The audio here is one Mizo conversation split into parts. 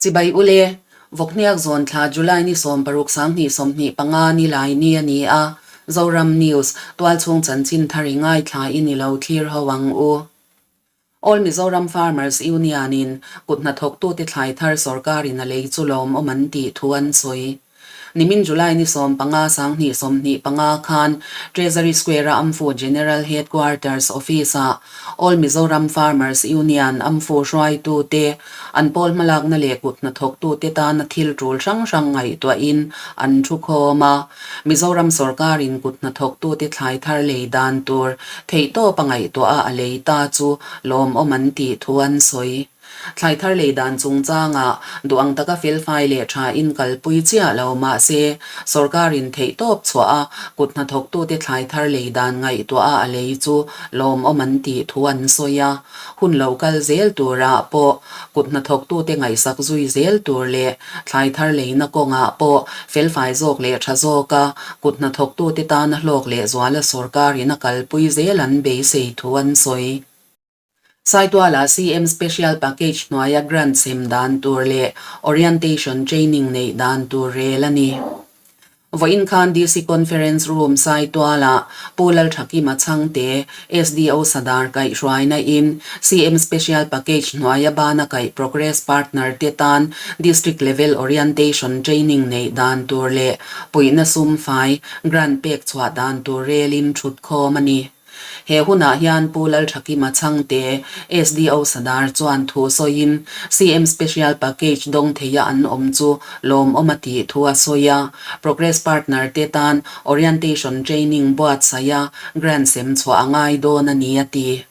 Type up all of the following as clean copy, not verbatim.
Chibai ule, Vawkhniak zawn thla July ni 16 2025 ni lai ni a ni a, Zoram News, tualchhung chanchin thar i ngaithla i ni lo thlir ho ang u. All Mizoram Farmers Union-in kut hnathawktute thlai thar sawrkarin a lei chu lawmawm an tih thu an sawi. Nimin July ni 15 2025 khan Treasury Square-a Amfu General Headquarters Office-ah All Mizoram Farmers Union Amfu hruaitute, an pawl hmalakna leh kut hnathawktute tana thil tul hrang hrang ngaihtuahin an thu khawm a. Mizoram sawrkarin kut hnathawktute thlai thar lei dan tur theihtawp a ngaihtuah a a lei ta chu lawmawm an tih thu an sawi. Thlai thar lei dan chungchangah duh ang taka felfai leh tha in kalpui chiah lo mah se, sawrkarin theihtawp chhuah a kut hnathawktute thlai thar lei dan ngaihtuah a a lei chu lawmawm an tih thu an sawi a. Hun lo kal zel turah pawh kut hnathawktute ngaihsak zui zel tur leh thlai thar leina kawngah pawh felfai zawk leh tha zawka kut hnathawktute tana hlawk leh zuala sawrkarin a kalpui zel an beisei thu an sawi. Saituala CM Special Package hnuaia grant sem dan tur leh orientation training neih dan tur rel a ni. Vawiin khan DC Conference Room Saituala Pu Lalthakima Chhangte, SDO Sadar kaihhruaina in CM Special Package hnuaia bana kaih Progress Partner te tan District Level Orientation Training neih dan tur leh puihna sum fai grant pek chhuah dan tur relin thutkhawm a ni. He hunah hian Pu Lalthakima Chhangte, SDO Sadar chuan thu sawiin CM Special Package dawng theia an awm chu lawmawm a tih thu a sawi a. Progress Partner te tan Orientation Training buatsaih a grant sem chhuah a ngai dawn a ni a ti.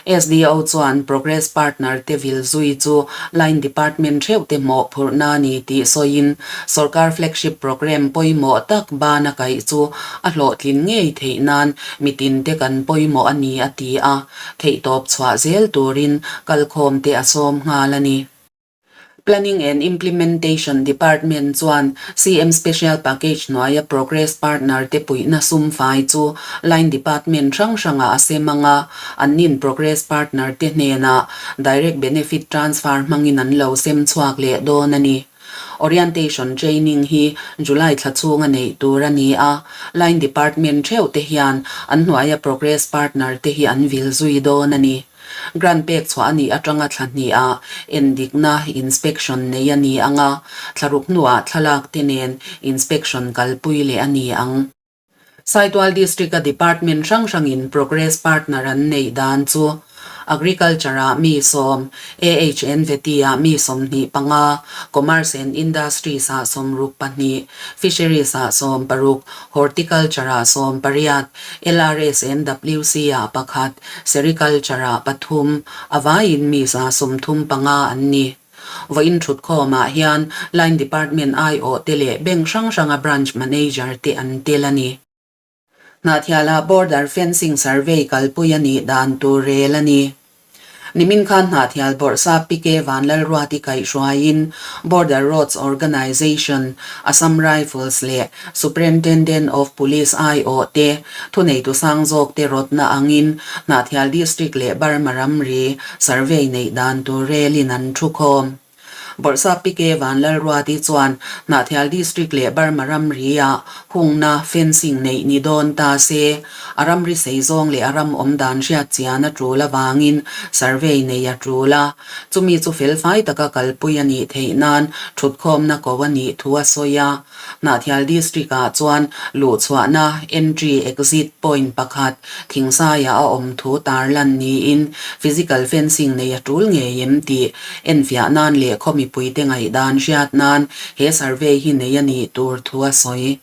SDO chuan Progress Partner te vil zui chu Line Department theuh te mawhphurhna a ni tih sawiin Sorkar flagship programme pawimawh tak ban a kaih chu a hlawhtlin ngei theih nan mitinte kan pawimawh a ni a ti a, theihtawp chhuah zel turin kalkhawm te a sawm nghal a ni. Planning and Implementation Department chuan CM Special Package hnuaia Progress Partner te puihna sum fai chu Line Department hrang hrangah a sem ang a, annin Progress Partner te hnenah Direct Benefit Transfer hmangin an lo sem chhuak leh dawn a ni. Orientation Training hi July thla chhunga neih tur a ni a, Line Department theuh te hian an hnuaia Progress Partner te hi an vil zui dawn a ni. Grant pek chhuah a nih atanga thla hniha endikna, inspection, nei a ni ang a, thla ruk hnuah thlalak te nen inspection kalpui leh a ni ang. Saitual District-a department hrang hrangin progress partner an neih dan chu Agriculture-ah mi sawm, AHNVT-ah mi 25, Commerce and Industries-ah 62, Fisheries-ah 16, Horticulture-ah 18, LRSNWC-ah pakhat, Sericulture-ah pathum, a vaiin mi 35 an ni. Vawiin thutkhawmah hian Line Department aiawhte leh bank hrang hranga Branch Manager te an tel a ni. Hnahthialah Border Fencing Survey kalpui a nih dan tur rel a ni. Nimin khan Hnahthial Bawrhsap PK Vanlalruati kaihhruaiin Border Roads Organisation, Assam Rifles leh Superintendent of Police aiawh te thuneitu sang zawk te rawtna angin Hnahthial District leh Burma ramri survey neih dan tur relin an thukhawm. Bawrhsap PK Vanlalruati chuan Hnahthial District leh Burma ramri-ah hungna, fencing, neih ni dawn ta se, a ramri sei zawng leh a ram awm dan hriat chian a tul avangin survey nei a tul a, chumi chu felfai taka kalpui a nih theih nan thutkhawmna ko a nih thu a sawi a. Hnahthial District-ah chuan luhchhuahna, entry, exit, point pakhat Thingsaia a awm thu tarlan niin physical fencing nei a tul ngei em tih enfiah nan leh khaw mipuite ngaihdan hriat nan he survey hi nei a nih tur thu a sawi.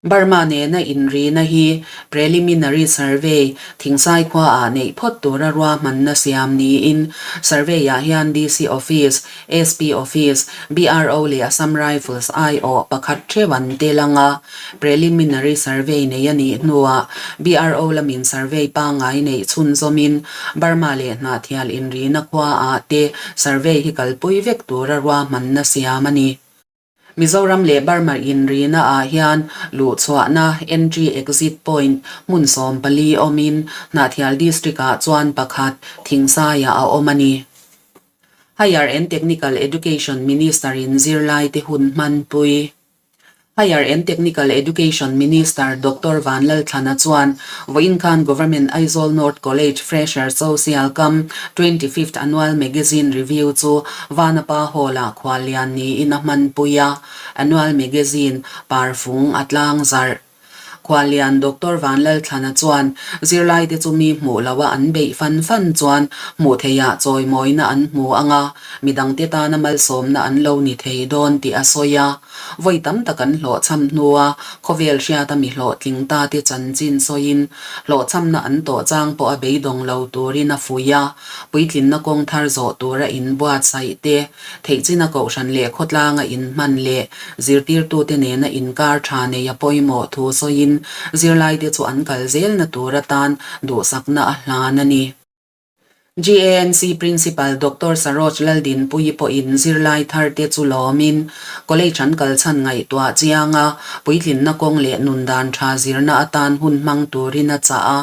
Burma nena inrina hi preliminary survey Thingsai khuaah neih phawt tura ruahmanna siam niin survey-ah hian DC Office, SP Office, BRO leh Assam Rifles aiawh pakhat theuh an tel ang a, preliminary survey nei a nih hnuah BRO lamin survey pangngai neih chhunzawmin Burma leh Hnahthial inrina khuaah te survey hi kalpui vek tura ruahmanna siam a ni. Mizoram leh Burma inrina ah hian luhchhuahna, entry exit point, hmun 14 awmin Hnahthial District ah chuan pakhat Thingsaiah a awm a ni. Higher and Technical Education Minister-in zirlaite hun hmanpui. Higher and Technical Education Minister Doctor Vanlalthlana chuan vawiin khan Government Aizawl North College Fresher Social Cum Twenty-fifth Annual Magazine Review chu Vanapa Hall-ah khuallian niin a hmanpui a, Annual Magazine parfung a tlangzarh. Khuallian Doctor Vanlalthlana chuan zirlaite chu mi hmuh loha an beih fan fan chuan hmuh theihah chawimawina an hmu ang a, midangte tana malsawmna an lo ni thei dawn tih a sawi a. Vawi tam tak an hlawhchham hnua khawvel hriata mi hlawhtling ta te chanchin sawiin hlawhchhamna an tawh chang pawh a beidawng lo turin a fuih a, puitlinna kawng thar zawh tura inbuatsaih te Theih china kohhran leh khawtlanga inhman leh zirtirtute nena inkar tha nei a pawimawh thu sawiin zirlaite chu an kal zelna tur atan duhsakna a hlan a ni. GANC Principal Doctor Saroj Laldinpuii pawhin zirlai tharte chu lawmin college an kal chhan ngaihtuah chiang a, puitlinna kawng leh nundan tha zirna atan hun hmang turin a chah a.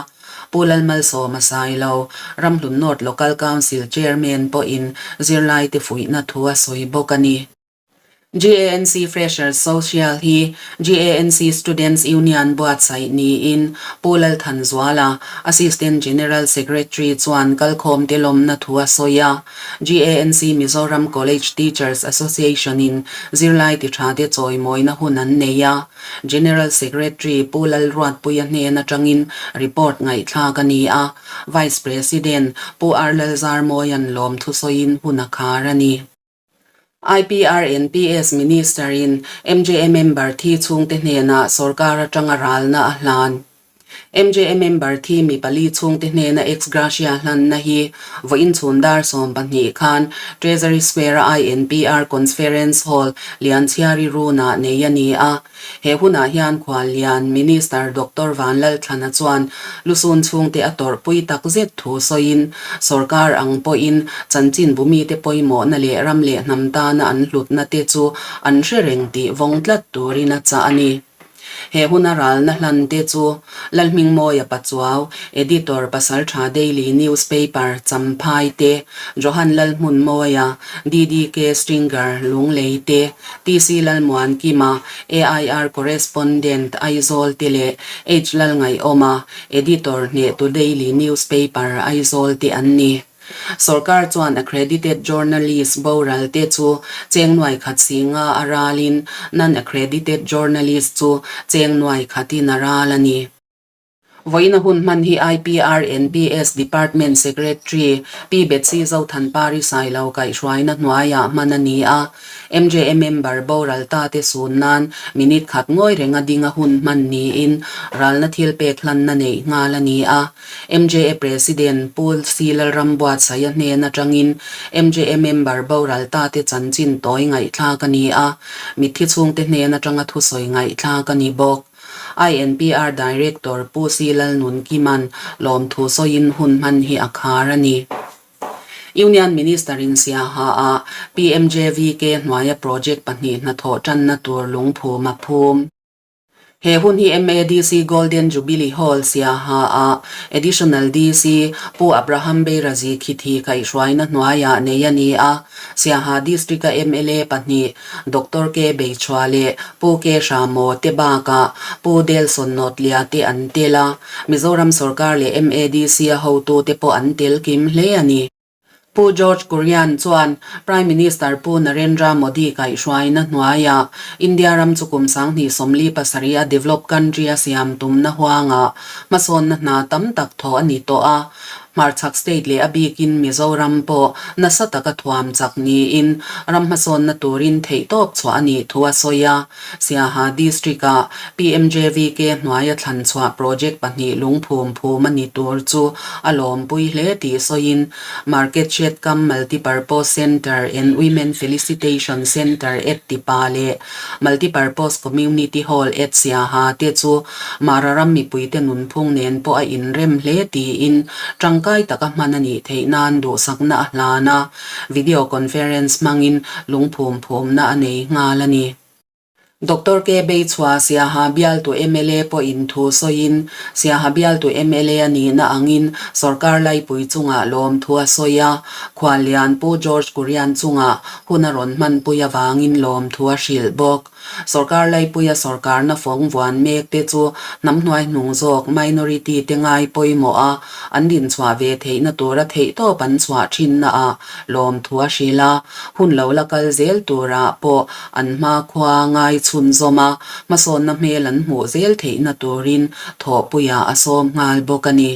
Pu Lalmalsawma Sailo, Ramhlun North Local Council Chairman pawhin zirlaite fuihna thu a sawi bawk a ni. GANC Freshers Social hi GANC Students Union buatsaih niin Pu Lalthanzuala, Assistant General Secretary chuan kalkhawmte lawmna thu a sawi a. GANC Mizoram College Teachers Association-in zirlai tithate chawimawina hun an nei a. General Secretary Pu Lalruatpuia hnen atangin report ngaihthlak a ni a, Vice President Pu R Lalzarmawia'n lawmthu sawiin hun a khar a ni. IPRNPS Minister-in MJA member thi chhungte hnenah sorkar atanga ralna a hlan. MJA member thi mi pali chhungte hnena ex gratia hlanna hi vawiin chhun dar 12 khan Treasury Square-a INPR Consference Hall Lianchhiari Run-ah nei a ni a. He hunah hian Khuallian Minister Doctor Vanlalthlana chuan lusun chhungte a tawrhpui tak zet thu sawiin sorkar ang pawhin chanchinbu mite pawimawhna leh ram leh hnam tana an hlutna te chu an hre reng tih vawng tlat turin a chah a ni. He huna ralna hlan te chu Lalhmingmawia Pachuau, Editor, Pasaltha Daily Newspaper, Champhai te, Johan Lalhmunmawia, DDK Stringer, Lunglei te, TC Lalmuankima, AIR Correspondent, Aizawl te leh H Lalngaihawma, Editor, Hnehtu Daily Newspaper, Aizawl te an ni. Sorkar chuan accredited journalist boral te chu cheng nuai khat si nga a ralin non-accredited journalist chu cheng nuai khatin a ral a ni. Vawiina hun hman hi IPRNPS Department Secretary Pi Betsy Zothanpari Sailo kaihhruaina hnuaiah hman a ni a. MJA member boral ta te sun nan minute khat ngawi renga dinga hun hman niin ralna thil pek hlanna neih nghal a ni a. MJA President Pu C Lalrambuatsaia hnen atangin MJA member boral ta te chanchin tawi ngaihthlak a ni a, mitthi chhungte hnen atanga thusawi ngaihthlak a ni bawk. INPR Director Pu C Lalnunkiman lawmthu sawiin hun hman hi a khar a ni. Union Minister in Siaha ah PMJVK hnuaia project pahnih hnathawh tanna tur lungphum a phum. He hun hi MADC Golden Jubilee Hall Siaha ah Additional DC Pu Abraham Beirazi Khithi kaihhruaina hnuaiah nei a ni a. Siaha District-a mla pahnih Doctor K Beichhua leh Pu K Hramaw te bakah Pu Delson Nawtlia te an tel a. Mizoram sorkar leh MADC-a hotute pawh an tel kim hle a ni. Pu George Kurian chuan Prime Minister Pu Narendra Modi kaihhruaina hnuaiah India ram chu kum 2077 a developed country a siam tumna huangah hmasawnna hna tam tak thawh a ni tawh a. Hmarchhak state leh a bikin Mizoram pawh nasa taka thuam chak niin ram hmasawnna turin theihtawp chhuah a nih thu a sawi a. Siaha District-ah PMJVK hnuaia thlan chhuah project pahnih lungphum phum a ni tur chu a lawmpui hle tih sawiin Market Shed Cum Multipurpose Centre and Women Felicitation Centre at Tipa leh Multipurpose Community Hall at Siaha te chu Mara ram mipuite nunphung nen pawh a inrem hle tiin tangkai taka hman a nih theih nan duhsakna a hlan a. Video conference hmangin lungphum phumna a nei nghal a ni. Doctor K. Beichhua Siaha bialtu mla pawhin thu sawiin, Siaha bialtu mla a nihna angin sorkar laipui chungah lawmthu a sawi a, Khuallian Pu George Kurian chungah hun a rawn hmanpui avangin lawmthu a hrilh bawk. Sorkar laipuia sorkarna fawng vuan mek te chu hnam hnuaihnung zawk minority te ngai pawimawh a, an dinchhuah ve theihna tura theihtawp an chhuah thinnaah lawmthu a hrilh a, hun lo la kal zel turah pawh an hmakhua ngai chhunzawm a, hmasawnna hmel an hmuh zel theihna turin thawhpuiah a sawm nghal bawk a ni.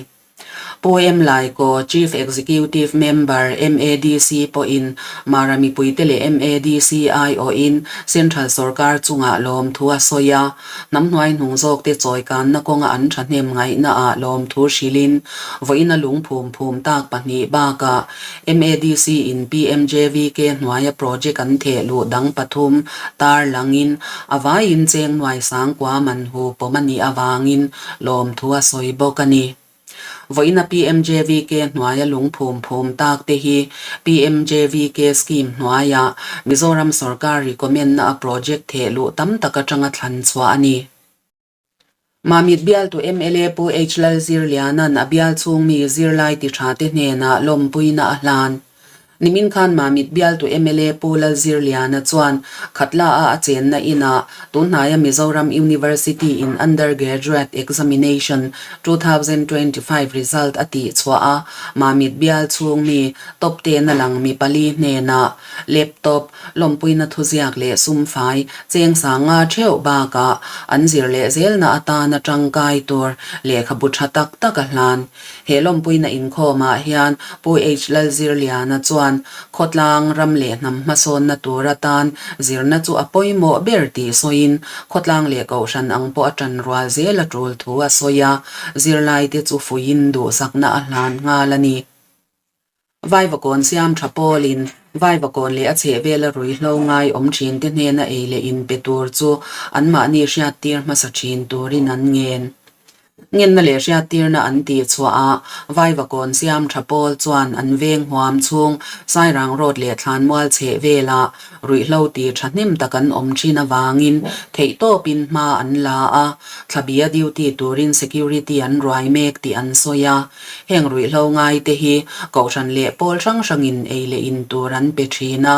Pu M. Laiko, Chief Executive Member, MADC pawhin Mara mipuite leh MADC aiawhin Central sorkar chungah lawmthu a sawi a, hnam hnuaihnung zawkte chawikanna kawnga an thahnem ngaihnaah lawmthu hrilhin vawiin a lungphum phum tak pahnih bakah MADC in PMJVK hnuaia project an theh luh dang pathum tar langin a vaiin cheng nuai sangkua man hu pawm a nih avangin lawmthu a sawi bawk a ni. Vawiina PMJVK hnuaia lungphum phum tak te hi PMJVK scheme hnuaia Mizoram sorkar recommend na a project theh luh tam tak atanga thlan chhuah a ni. Mamit bialtu mla Pu H Lalzirliana'n a bial chhung mi zirlai ti tha te hnenah lawmpuina a hlan. Nimin khan Mamit bialtu mla Pu Lalzirliana chuan Khatla-a a chenna inah tunhnaia Mizoram University in Undergraduate Examination 2025 result a tih chhuah a, Mamit bial chhung mi top ten a lang mi pali hnenah laptop, lawmpuina thuziak leh sumfai cheng sanga theuh bakah an zir leh zelna atana tangkai tur lehkhabu tha tak tak a hlan. He lawmpuina inkhawmah hian Pu H. Lalzirliana chuan khawtlang ram leh hnam hmasawnna tur atan zirna chu a pawimawh ber tih sawiin khawtlang leh kohhran ang pawh a tan rual zel a tul thu a sawi a, zirlaite chu fuiin duhsakna a hlan nghal a ni. Vaivakawn siam tha pawlin Vaivakawn leh a chhehvela ruihhlo ngai awm thinte hnena ei leh in pe tur chu anmahni hriattir hmasa thin turin an ngen. Ngenna leh hriattirna an tih chhuah a, Vaivakawn siam tha pawl chuan an veng huam chhung Sairang Road leh Thlanmual chheh velah ruihhlo ti thahnem tak an awm thin avangin theihtawpin hma an la a, thlabia duty turin security an ruai mek tih an sawi a. Heng ruihhlo ngaite hi Kohhran leh pawl hrang hrangin ei leh in tur an pe thin a.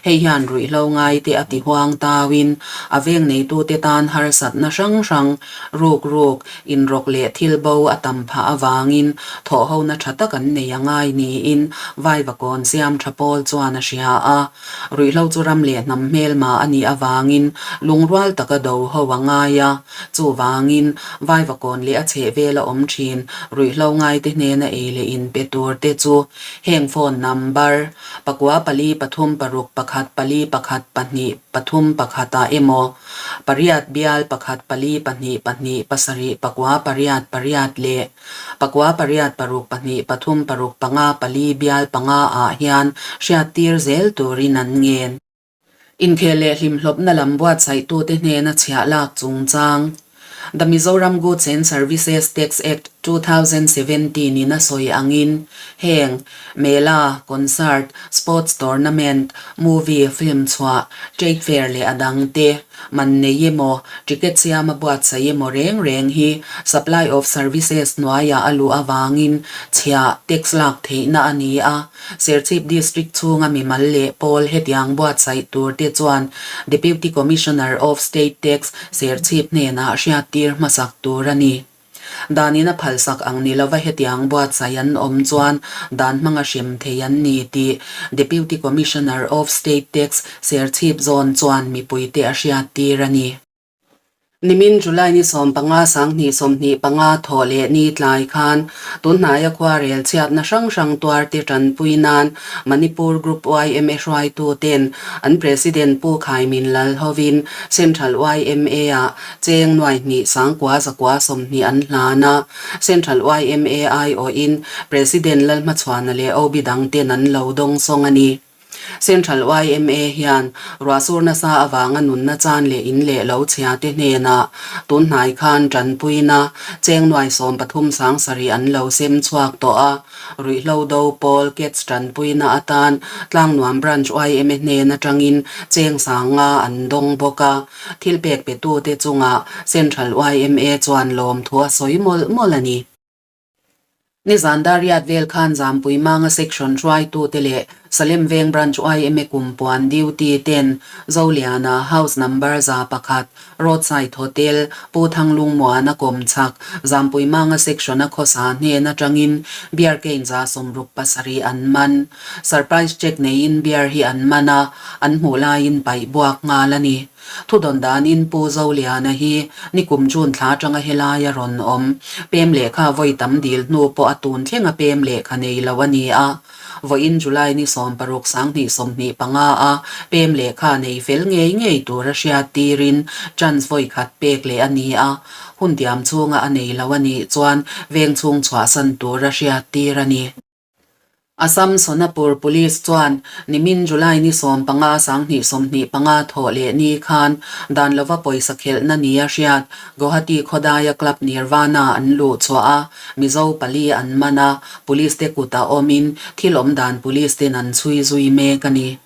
Hei hian ruihhlo ngaite a ti huang tauin a veng neitute tan harsatna hrang hrang, ruk ruk, inrawk leh thil bo a tam phah avangin thawhhona tha tak an nei a ngai niin Vaivakawn siam tha pawl chuan a hria a. Ruihhlo chu ram leh hnam hmelma a nih avangin lungrual taka do ho a ngai a, chuvangin Vaivakawn leh a chhehvela awm thin ruihhlo ngaite hnena ei leh in pe tur te chu heng phone number pakua pali pathum paruk pakhat pali pakhat pahnih pathum pakhat ah emaw pariat bial pakhat pali pahnih pahnih pasarih pakua pariat pariat leh Pakua pariat paruk pahnih pathum paruk panga pali bial panga ah hian hriattir zel turin an ngen. Inkhel leh hlimhlawpna lam buatsaihtute hnena chhiah lak chungchang The Mizoram Goods and Services Tax Act 2017 in a sawi angin heng Mela, Concert, Sports Tournament, Movie, Film chhuah, Trade Fair leh a dangte Man nei emaw, ticket siama buatsaih emaw reng reng hi supply of services hnuaiah a luh avangin chhia tax lak theihna a ni a. Serchhip District chhunga mimal leh pawl hetiang buatsaih turte chuan Deputy Commissioner of State Tax Serchhip hnenah hriattir hmasak tur a ni. Dan in a phalsak ang ni lova hetiang buatsaih an awm chuan dan hmanga hrem thei an ni tih Deputy Commissioner of State Tax Serchhip Zone chuan mipuite a hriattir a ni. Nimin July ni 15 2025 thawh leh ni tlai khan tunhnaia khuarel chhiatna hrang hrang tuarte tanpui nan Manipur Group yma hruaituten an President Pu Khaimin Lal hovin Central YMA-ah Cheng nuai hnih sangkua zakua 20 an hlan a, Central YMA aiawhin President Lalhmachhuana leh OB dangten an lo dawng sawng a ni. Central yma hian ruahsur nasa avanga nunna chan leh in leh lo chhia te hnenah tunhnai khan tanpuina cheng nuai 13 sangsarih an lo sem chhuak tawh a. Ruihhlo do pawl Cats tanpuina atan Tlangnuam Branch yma hnen atangin cheng sanga an dawng bawk a. Thil pek petute chungah Central yma chuan lawmthu a sawi mawlh mawlh a ni. Nizan Dariat vel khan Zampui Manga Section hruaitute leh Salem Veng Branch yma Kumpuan duty ten Zoliana House Number 100 Roadside Hotel Pu Thanglungmuana kawmchhak Zampui Manga Section a khawsa hnen atangin beer cane 67 an man. Surprise check neiin beer hi an man a, an hmuh laiin paih buak nghal a ni. Thudawn danin Pu Zoliana hi nikum June thla atanga helai a rawn awm. Pem lehkha vawi tam dil hnu pawh a tun thleng a pem lehkha nei lo a ni a. Vawiin July ni 16 2025 a pem lehkha nei fel ngei ngei tur a hriat tirin chance vawi khat pek leh a ni a. Hun tiam chhunga a nei lo a nih chuan veng chhung chhuahsan tur a hriat tir a ni. Assam Sonapur Police chuan nimin July ni 15 2025 thawh leh ni khan dan lova pawisa khelhna nia hriat Guwahati khawdaia Club Nirvana an luh chhuah a, Mizo pali an man a, Police te kut a awmin thil awm dan Police ten an chhui zui mek a ni.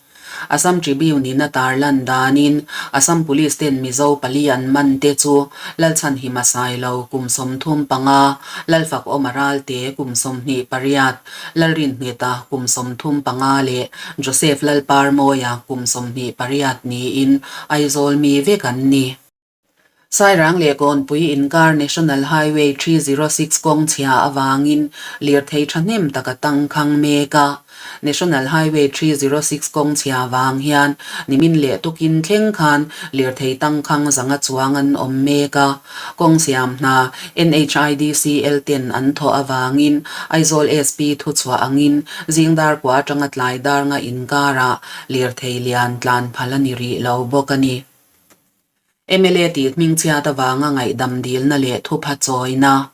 Assam Tribune in a tarlan danin Assam Police ten Mizo pali an man te chu Lalchhanhima Sailo kum 35, Lalfak Awma Ralte kum 28, Lalrinhneta kum 35 leh Joseph Lalparmawia kum 28 niin Aizawl mi vek an ni. Sairang leh Kawnpui inkar National Highway 306 kawng chhia avangin lirthei thahnem tak a tangkhang mek a. National Highway 306 kawng chhia vang hian nimin leh tukin thleng khan lirthei tangkhang zanga chuang an awm mek a. Kawng siam hna NHIDCL ten an thawh avangin Aizawl SP thuchhuah angin zing dar kua atanga tlai dar nga inkarah lirthei lian tlan phal a ni rih lo bawk a ni. MLA tih hmingchhiat avanga ngaihdam dilna leh thupha chawina.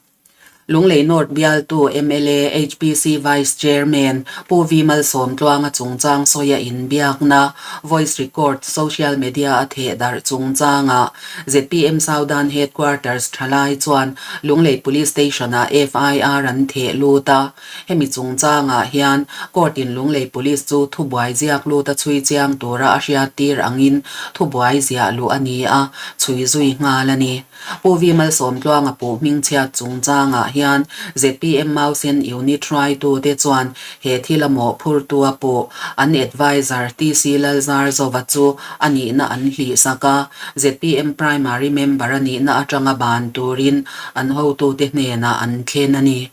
Lunglei North bialtu mla HPC Vice Chairman Pu V Malsawmtluanga chungchang sawia inbiakna voice record social media a theh darh chungchangah zpm Southern Headquarters thalai chuan Lunglei Police Station-ah FIR an theh lut a. Hemi chungchangah hian Court in Lunglei Police chu thubuai ziak lut a chhui chiang tura a hriattir angin thubuai ziah luh a ni a, chhui zui nghal a ni. Pu V Malsawmtluanga puh hmingchhiat chungchangah hian zpm Mausen Unit hruaitute chuan he thil a mawhphurtu a puh an Adviser TC Lalzarzova chu a nihna an hlihsak a, zpm Primary Member a nihna atanga ban turin an hotute hnenah an thlen a ni.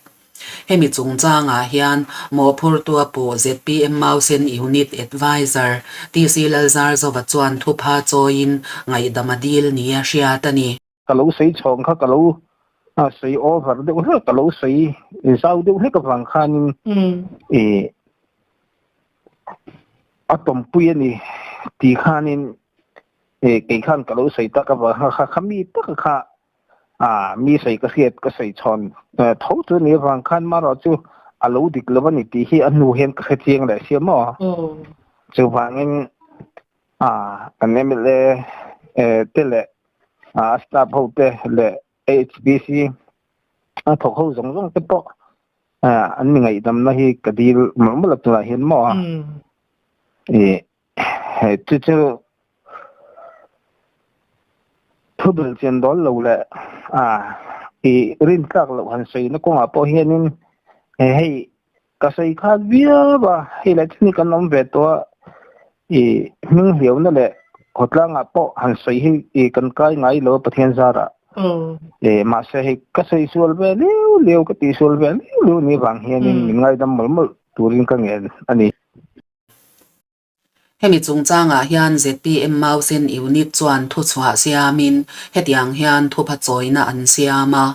Hemi chungchangah hian mawhphurtu a puh zpm Mausen Unit Adviser TC Lalzarzova chuan thupha chawiin ngaihdam a dil nia hriat a ni. Ka lo sawi chhawng kha ka lo sawi over deuh hlek, ka lo sawi zau deuh hlek avang khanin ih a tawmpui a ni tih khanin ih kei khan ka lo sawi tak avang kha kha mi taka kha A, mi sawi ka hriat ka sawi chhawn tho chu ni avang khan marawh chu a lo dik lo a ni tih hi a hnu hian ka hre chiang leh sia maw. Chuvangin a kan mla te leh a staff ho te leh HPC a thawk ho zawng zawng te pawh an mi ngaihdamna hi ka dil mawlh mawlh a tunah hian maw. He chu chu thu belh chian dawl lo leh a i rin tlak loh han sawi na kawngah pawh hianin hei ka sawi khat viau a, hei leh thil hi kan awm ve tawh a, i hming hliauna leh khawtlangah pawh han sawi hi i kan kai ngai lo a Pathian zarah. E mahse hei ka sawi sual ve liau liau ka tih sual ve liau liau ni vang hianin min ngaidam mawlh mawlh turin ka ngen a ni. Hemi chungchangah hian zpm Mausen Unit chuan thuchhuah siamin hetiang hian thupha chawina an siam a.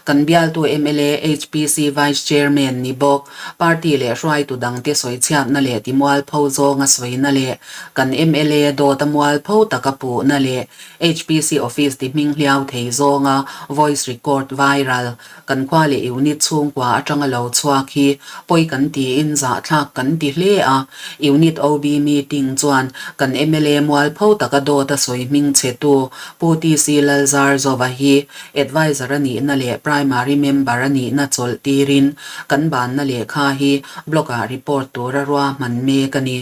Kan bialtu mla, HPC Vice Chairman ni bawk, party leh hruaitu dangte sawichhiatna leh timualpho zawnga sawina leh kan mla dawta mualpho taka puhna leh HPC office ti hming hliau thei zawnga voice record viral Kan khua leh unit chhungkua atanga lo chhuak hi pawi kan tiin zahthlak kan ti hle a, Unit OB meeting chuan kan mla mualpho taka dawt a sawi hming chhetu Pu TC Lalzarzova hi Adviser a nihna leh Primary Member a nihna chawlh tirin kan banna lehkha hi Block ah report tura ruahman mek a ni.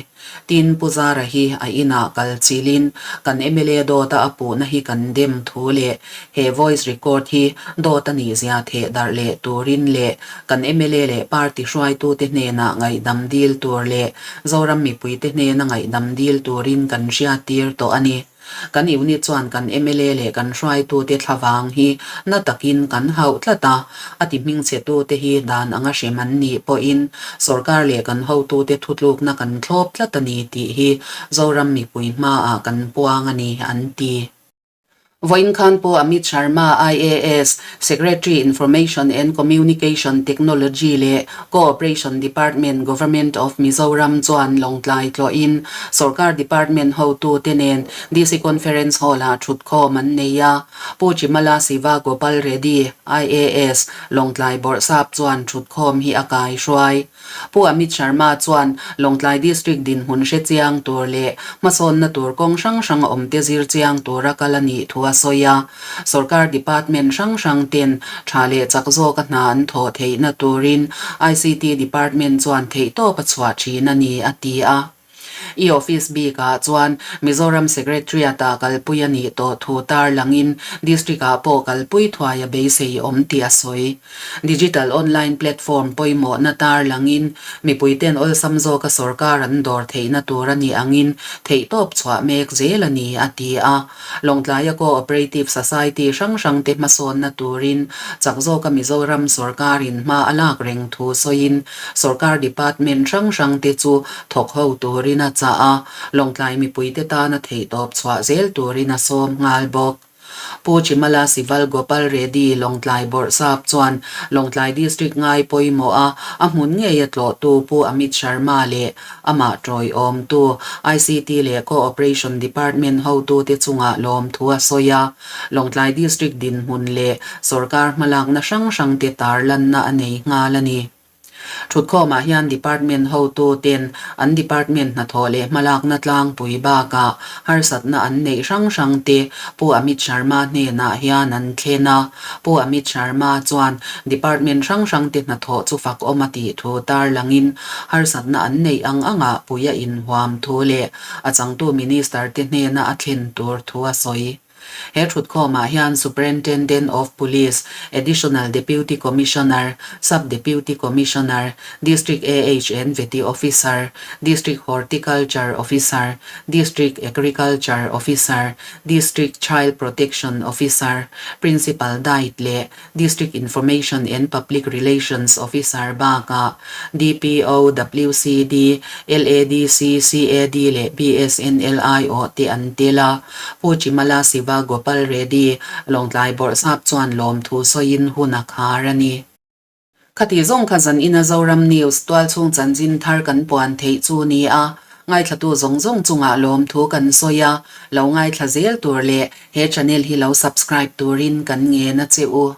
Tin, Pu Zara hi a inah kal chilin kan mla dawta a puhna hi kan dem thu leh he voice record hi dawt a nihzia theh darh leh turin leh kan mla leh party hruaitute hnenah ngaihdam dil tur leh Zoram mipuite hnena ngaihdam dil turin kan hriattir tawh a ni. Kan unit chuan kan mla leh kan hruaitute thlavang hi na takin kan hauh tlat a, a ti hmingchhetute hi dan anga hrem an nih pawhin sorkar leh kan hotute thutlukna kan thlawp tlat a ni tih hi Zoram mipui hmaah kan puang a ni, an ti. Vawiin khan Pu Amit Sharma, IAS, Secretary Information and Communication Technology leh Cooperation Department Government of Mizoram chuan Lawngtlai tlawhin Sorkar Department hotute nen DC Conference Hall-ah thutkhawm an nei a. Pu Chimala Siva Gopal Reddy, IAS, Lawngtlai Bawrhsap chuan thutkhawm hi a kaihruai. Pu Amit Sharma chuan Lawngtlai District dinhmun hre chiang tur leh hmasawnna tur kawng hrang hrang awmte zir chiang tura kal a nih thu a sawi a. Sorkar department hrang hrang ten tha leh chak zawka hna an thawh theihna turin ICT department chuan theihtawp a chhuah thin a ni, a ti a. E-office bikah chuan Mizoram Secretariat-ah kalpui a nih tawh thu tarlangin District-ah pawh kalpui thuai a beisei awm tih a sawi. Digital online platform pawimawhna tarlangin mipuiten awlsam zawka sorkar an dawr theihna tur a nih angin theihtawp chhuah mek zel a ni, a ti a. Lawngtlaia Co-operative Society hrang hrangte hmasawnna turin chak zawka Mizoram sorkarin hma a lak reng thu sawiin sorkar department hrang hrangte chu thawk ho turin a chah a, Lawngtlai mipuite tana theihtawp chhuah zel turin a sawm nghal bawk. Pu Chimala Sival Gopal Reddy Lawngtlai Bawrhsap chuan Lawngtlai District ngai pawimawh a, a hmun ngei a tlawhtu Pu Amit Sharma leh Amah tawiawmtu ICT leh Cooperation Department hotute chungah lawmthu a sawi a, Lawngtlai District dinhmun leh sorkar hmalakna hrang hrangte tarlanna a nei nghal a ni. Thutkhawmah hian Department hotuten an Department hnathawh leh hmalakna tlangpui bakah harsatna an neih hrang hrangte Pu Amit Sharma hnenah hian an thlen a. Pu Amit Sharma chuan Department hrang hrangte hnathawh chu fakawm a tih thu tarlangin harsatna an neih ang angah pui a inhuam thu leh a changtu Minister te hnena a thlen tur thu a sawi. He thutkhawmah hian Superintendent of Police, Additional Deputy Commissioner, Sub Deputy Commissioner, District AHN Vety Officer, District Horticulture Officer, District Agriculture Officer, District Child Protection Officer, Principal Diet leh District Information and Public Relations Officer bakah DPO, WCD, LADC, CAD leh BSNL aiawh te an tel a. Pu Chimala Siva Gopal Reddy, Lawngtlai Bawrhsap chuan lawmthu sawiin hun a khar a ni. Khati zawng kha zan ina Zoram News tualchhung chanchin thar kan puan theih chu ni a, ngaithlatu zawng zawng chungah lawmthu kan sawi a, lo ngaithla zel tur leh he channel hi lo subscribe turin kan ngen a che u.